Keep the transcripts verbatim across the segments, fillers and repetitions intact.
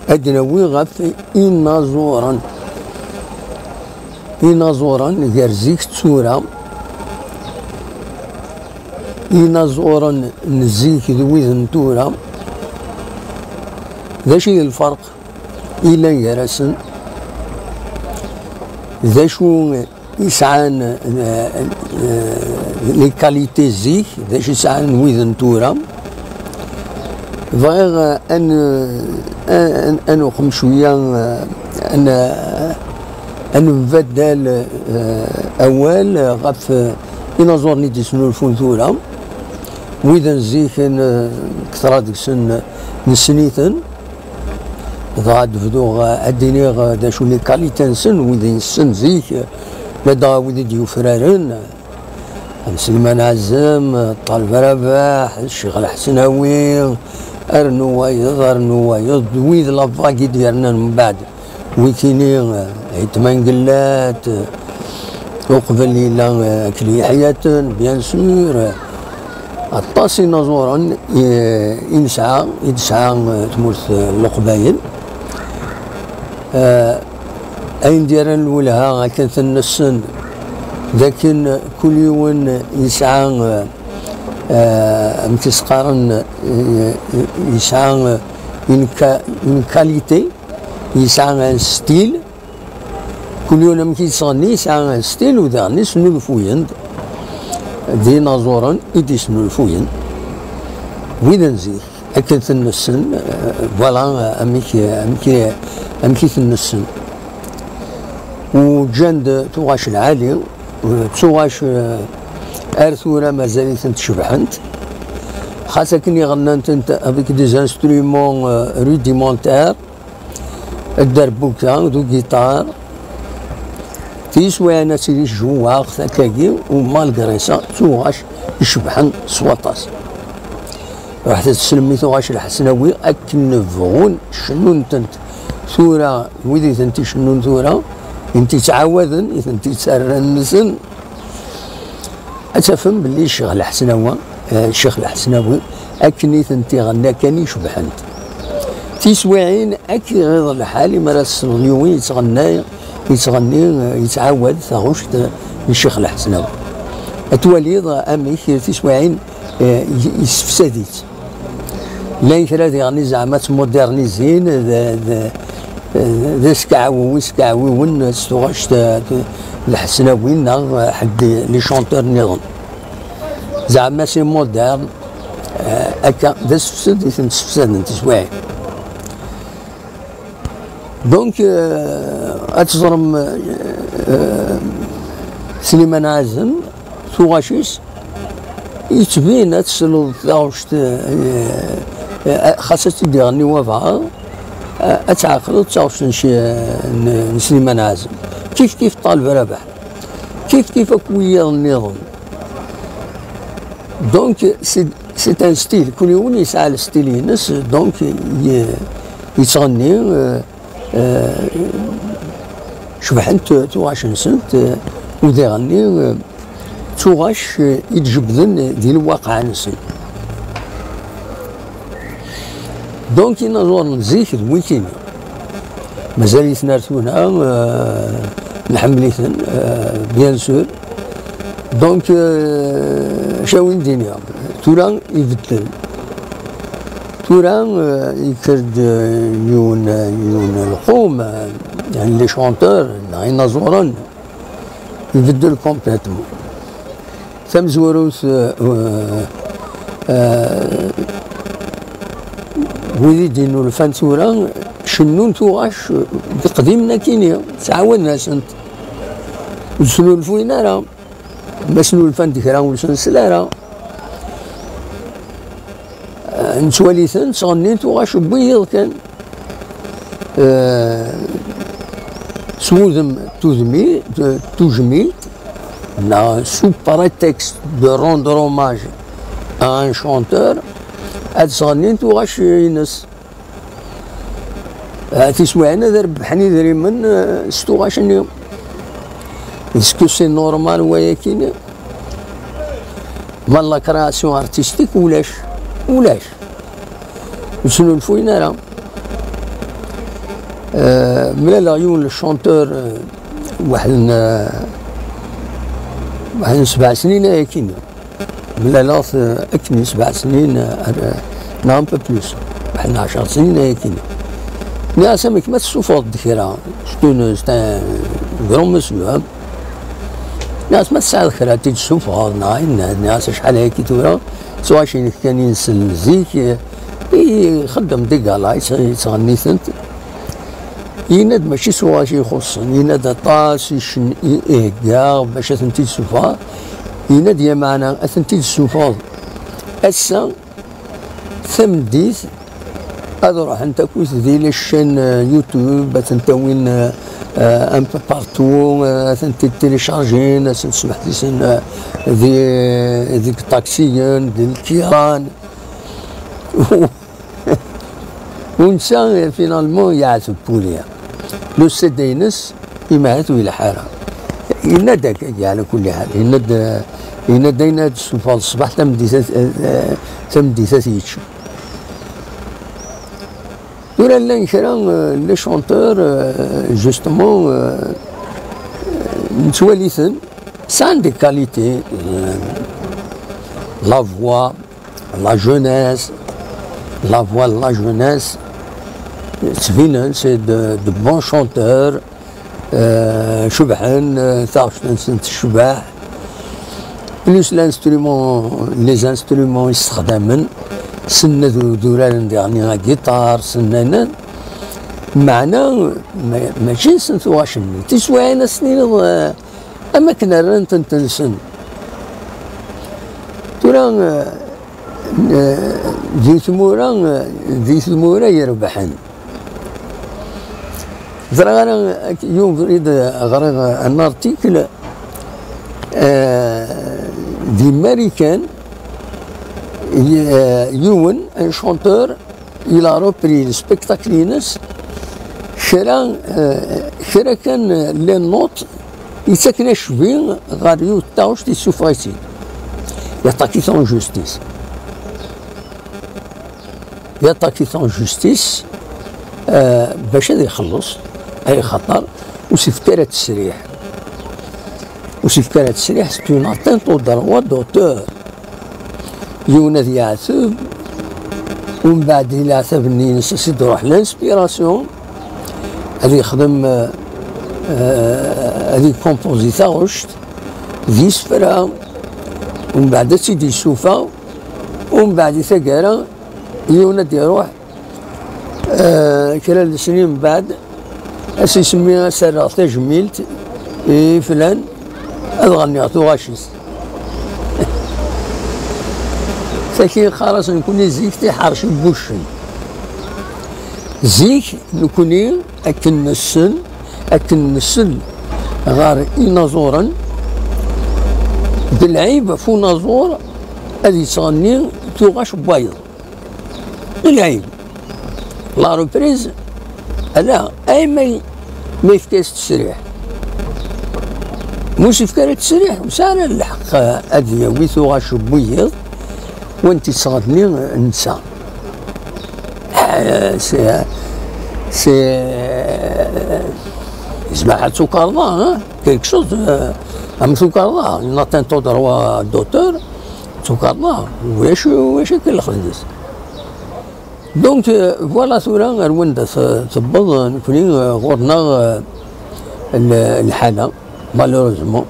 Ad d-nawi ɣef inaẓuren. Inaẓuren gar zik d tura. Inaẓuren n zik d wid n tura. D acu i d lferq yellan gar-asen? D acu yesɛan, eh, eh, les qualités zik, d acu yesɛan wid n tura? Bɣiɣ, eh, ad n-, eh, ad nuqem cwiya, eh, ad n-, ad nbaddal, eh, awal ɣef, eh, inaẓuren i d-isnulfun tura. Wid n zik, eh, kkreɣ deg-sen, nessen-iten. Dɣa ad bduɣ, eh, ad d-iniɣ, eh, d acu les qualités-nsen, wid i nessen zik, eh, ladɣa wid i d-yufraren, eh, am Sliman Ɛazem, eh, Ṭaleb Rabaḥ, Ccix Lḥesnawi, rnu wayeḍ, rnu wayeḍ, d wid la vague i d-yernan mbeɛd wikini, eh, Ayt Mangellat, eh, uqbel yella, eh, Akli Yeḥyaten, bien sûr, eh, aṭas inaẓuren i, i nesɛa, i d-tesɛa, eh, tmurt, eh, n Leqbayel. Eh, ayen d-yerran lwelha akken ten-nessen, d akken kul yiwen yesɛa, eh, eh, amek i s-qqaren, eh, yesɛa, eh, une qua-, une qualité, yesɛa un style. Kul yiwen amek i yettɣenni, yesɛa un style, u daɣen snulfuyen-d. D inaẓuren i d-isnulfuyen. Wid n zik, akken ten-nessen, eh, voilà, amek, amek, amek i ten-nessen. U ǧǧan-d tuɣac lɛali, tuɣac, eh, ar tura mazal-itent cebḥent. Xas akken i ɣennant-tent avec des instruments, eh, rudimentaires, dderbuka d ugiṭar. Tiswiɛin ad tili tjewwaɣt akkagi, u malgré ça, d tuɣac icebḥen s waṭas. Ruḥet ad teslem i tuɣac Lḥesnawi akken bɣun cennun-tent tura, wid i tent-icennun tura, i tent-ittɛawaden, i tent-ittarran-nsen. Ad tafem belli Ccix Lḥesnawa, eh, Ccix Lḥesnawi, akken i tent-iɣenna kan i cebḥent. Tiswiɛin, ad k-iɣiḍ lḥal imi ara tesleḍ yiwen yettɣenna, yettɣenni, eh, yettɛawad taɣect, eh, n Ccix Lḥesnawi. Ad twaliḍ amek tiswiɛin, eh, y-, yessefsad-itt. Llan kra diɣen i zeɛma ttmudernizin, d, d, d askeɛwew, iskeɛwiwen s tuɣact, eh, Lḥesnawi neɣ ḥedd les chanteurs nniḍen. Zeɛma c'est moderne, eh, akka, d asefsed i ten-ssefsaden tiswiɛin. Donc, eh, ad teẓrem, eh, Sliman Ɛazem, tuɣac-is, yettbin ad tesleḍ taɣect, eh, eh, xas ad tt-id-iɣenni wabɛaḍ, eh, ad tɛeqleḍ taɣect n ci-, n, n Sliman Ɛazem. Kif kif Ṭaleb Rabaḥ. Kif kif akk wiyaḍ nniḍen. Donc, c'est, c'est un style. Kul yiwen yesɛa le style-ines, donc, ye-, yettɣenni, euh, euh, cebḥent tuɣac-nsent, euh, u diɣenni, euh, d tuɣac, euh, i d-jebden di lwaqiɛ-nsen. Donc, inaẓuren n zik d wikini. Mazal-iten ar tura, euh, nḥemmel-iten, euh, bien sûr. Donc, euh, acu ara wen-d-iniɣ, tura ibeddel. Tura, euh, yekker-d, euh, yiwen, yiwen lqum, euh, yani les chanteurs, neɣ inaẓuren, ibeddel complètement. Tamezwarut, euh, euh, wid i d-innulfan tura, cennun tuɣac d iqdimen akini, ttɛawaden-asent. Ur snulfuyen ara. Ma snulfan-d kra, ur sen-nsel ara. Euh, nettwali-ten ttɣennin tuɣac n wiyiḍ kan. Euh, s wudem tudmi-, tu-, tujmilt, neɣ sous prétexte de rendre hommage à un chanteur, ad sɣennin tuɣac-ines. Ah, tiswiɛin ad rebḥen idrimen, euh, s tuɣac-nni. Est-ce que c'est normal wayakini? Ma la création artistique ulac, ulac. Ur snulfuyen ara. Euh, mlaleɣ yiwen le chanteur, euh, waḥed n, euh, waḥed n sebɛa snin ayakini. Mlaleɣ-t, euh, akken n sebɛa snin, euh, ar, euh, neɣ un peu plus. Waḥed n ɛecṛa snin ayakini. Nniɣ-as: "Amek ma tessufɣeḍ-d kra?" C'est un, c'est un grand monsieur, hein. Nniɣ-as: "Ma tesɛiḍ kra ad t-id-tessufɣeḍ neɣ ayen?" Nniɣ-as: "Acḥal ayagi tura, ttɣac-inek kan i nsel zik, eh, ixeddem-d igala, yettɣ-, yettɣenni-tent." Yenna-d mačči s uɣac ixuṣṣen, yenna-d aṭas i cen-, i, i heggaɣ bac ad tent-id-sufɣeɣ. Yenna-d: "Ya meɛna, ad tent-id-tessufɣeḍ ass-a, tameddit, ad ruḥent akkit di les chaînes, euh, YouTube, ad tent-awin, euh, euh, un peu partout, euh, ad tent-téléchargin, ad tent-smeḥsisen, euh, di, di ṭaksiyen, di lkiran." U netta, euh, finalement, yeɛteb Poulier. Le C D-ines, imahat ur yelḥa ara. Yenna-d akka, ɛla kulli ḥal. Yenna-d, yenna-d ayen ad d-tessufɣeḍ ṣṣbeḥ, tameddit, eh, tameddit ad t-yečč. Tura llan kra, eh, les chanteurs, eh, justement, eh, nettwali-ten, sɛan des qualités, eh, la voix, la jeunesse, la voix de la jeunesse, ttbinen, c'est de, de bons chanteurs, euh, cebḥen, euh, taɣect-nsen tecbeḥ. Plus l'instrument, les instruments yessexdamen, ssnen ad, ad uraren diɣen la guitare, ssnen, meɛna ma-, mačči nsen tuɣac-nni. Tiswiɛin ad s-tiniḍ, euh, am akken rran-tent nsen. Tura, euh, euh, di tmura, euh, di tmura irebḥen. Ẓriɣ ara, euh, yiwen ubrid, euh, ɣriɣ, euh, un article, euh, di Marikan, y-, euh, yiwen, un chanteur, il a repris le spectacle-ines, kra, euh, kra kan, euh, les notes, yettakken acbi ɣer yiwet taɣect, yessufeɣ-itt-id. Yaṭaki-t en justice. Yaṭaki-t en justice, euh, bac ad ixelleṣ, ay xaṭer ur s-ifka ara ttesriḥ. Ur s-ifka ara ttesriḥ, c'est une atteinte au droit d'auteur. Yiwen ad yeɛteb, umbeɛd di leɛtab-nni-ines ad s-id-truḥ l'inspiration, ad yexdem, euh, euh, ad yecomposi taɣect d yisefra, umbeɛd ad tt-id-yessufeɣ, umbeɛd di taggara yiwen ad d-iruḥ, euh, kra n lesnin mbeɛd, ad s-isemmi, ad s-rreɣ tajmilt i flan, ad ɣenniɣ tuɣac-is. Taki qqar-as nekni zik tiḥerci n wuccen. Zik nekni akken nessen, akken nsel ɣer inaẓuren, d lɛib ɣef unaẓur ad yettɣenni tuɣac n wayeḍ. D lɛib. La reprise, ala, ayma ma yefka-yas ttesriḥ. Ma ur s-yefka ara ttesriḥ, ur sɛi ara lḥeqq ad yawi tuɣac n wiyiḍ, wanta yettɣenni netta. Ah, c'est, c'est, yezmer ad tukarḍa, hein? Quelque chose, euh, am tukarḍa, une atteinte au droit d'auteur, tukarḍa, ulac, ulac akka lexdez. Donc, euh, voilà, tura ar wanda t-, tewweḍ, euh, nekni, euh, ɣur-neɣ, euh, l-, lḥala, malheureusement.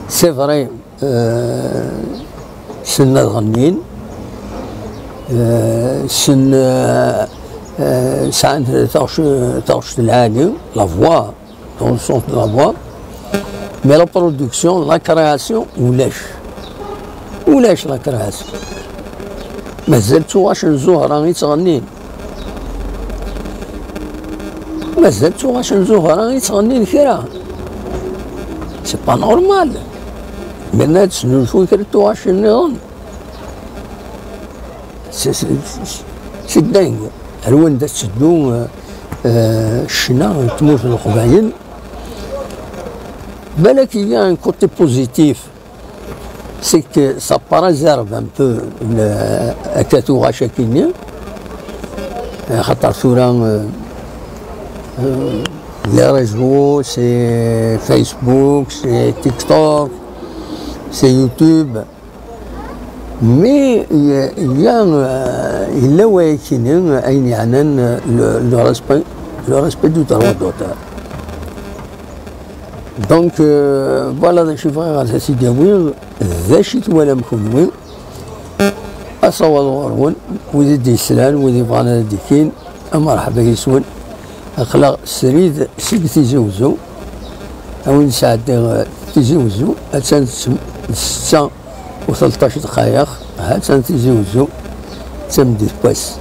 C'est vrai, euh, ssnen ad ɣennin, euh, ssnen, euh, euh, sɛan taɣect-, taɣect lɛali, la voix, dans le sens de la voix. Mais la production, la création, ulac. Ulac la création. Mazal tuɣac n Zuhra i ttɣennin. Mazal tuɣac n Zuhra i ttɣennin kra. C'est pas normal. Yerna ad tesnulfu kra n tuɣac nniḍen. C'est, c'est, c'est dingue. Ar wanda tetteddu, euh, euh, ccna n tmurt n Leqbayel. Balak il y a un côté positif, c'est que ça préserve un peu le, akka tuɣac akini. Xaṭer tura, euh, Les réseaux, c'est Facebook, c'est TikTok, c'est YouTube. Mais il y a, il y a, euh, il y a, ouais, qui n'est, euh, ayen yeɛnan, euh, le, le respect, le respect du droit d'auteur. Donc, euh, voilà, d acu i bɣiɣ ad as-id-awiɣ, d acu i twalam kenwi. Asawaḍ ɣur-wen, wid i d-yeslan, wid yebɣan ad d-ikin, amerḥba yes-wen. Aql-aɣ srid seg Tizi Uzzu. A win sɛeddiɣ, eh, Tizi Uzzu, attan s-, ssetta u tleṭṭac dqayeq, ha-tt-an Tizi Uzzu, d tameddit n wass.